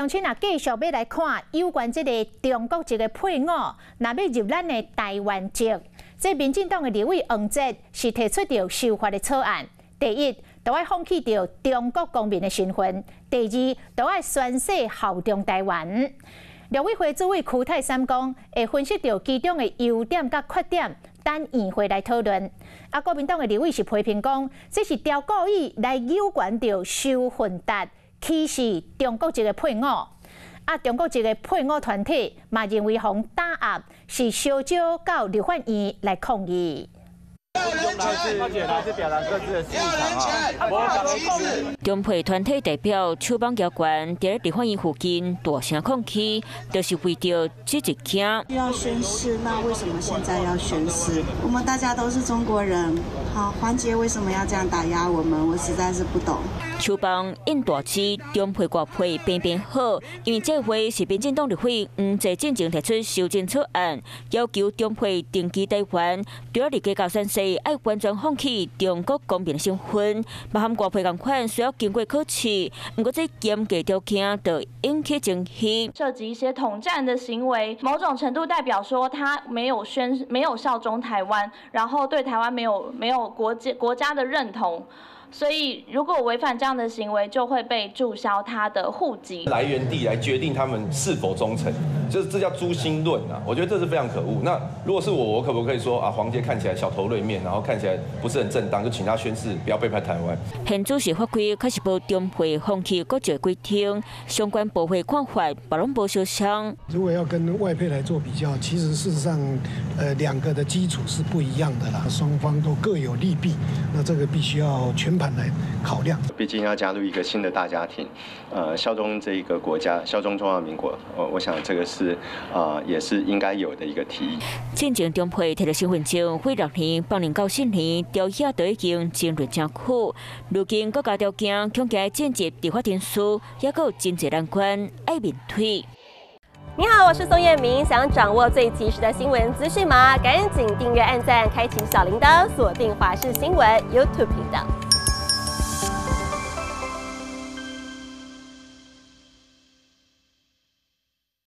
鄉親啊，繼續欲來看有關這个中國籍的配偶，若欲入咱的台灣籍，這民進黨的立委黃捷是提出著修法的草案。第一，著愛放棄著中國公民的身份；第二，著愛宣誓效忠台灣。陸委會主委邱太三講，會分析著其中的優點佮缺點，等院會來討論。啊，國民黨的立委是批評講，這是刁故意來扭曲著修憲達，歧視中國籍的配偶。啊，中國籍的配偶團體嘛認為予打壓是相招到立法院來抗議。來是表達各自的立場啊。中配團體代表手綁舉懸，佇立法院附近大聲抗議，就是為著這一件。需要宣誓，那為什麼現在要宣誓？我們大家都是中國人，好，黃捷為什麼要這樣打壓我們？我實在是不懂。手綁印大字，中配外配平平好，因為這回是民進黨立委黃捷進前提出修正草案，要求中配定居台灣，除了入籍宣誓愛完全放棄中國公民身份，嘛和外配仝款需要經過考試，毋過這嚴格條件就引起爭議。涉及一些統戰的行為，某種程度代表說他沒有宣沒有效忠台灣，然後對台灣沒有國家的認同。所以，如果違反這樣的行為，就會被註銷他的戶籍。來源地來決定他們是否忠誠，就是這叫誅心論啊！我覺得這是非常可惡。那如果是我，我可不可以說啊？黃捷看起來小頭銳面，然後看起來不是很正當，就請他宣誓不要背叛台灣。現主是法規確實無中配放棄國籍規定，相關部會看法嘛攏無相像。如果要跟外配來做比較，其實事實上，兩個的基礎是不一樣的啦，雙方都各有利弊，那這個必須要全盤來考量。畢竟要加入一個新的大家庭，效忠這一個國家，效忠中華民國，我想這個是啊，也是應該有的一個提議。進前中配提著身份證，費6年，放0到4年，條件都已經爭論誠久。如今閣加條件，恐驚進入立法程序，猶閣有真濟難關愛面對。你好，我是宋燕明。想掌握最及時的新聞資訊嗎？趕緊訂閱、按讚、開啟小鈴鐺，鎖定華視新聞 YouTube 頻道。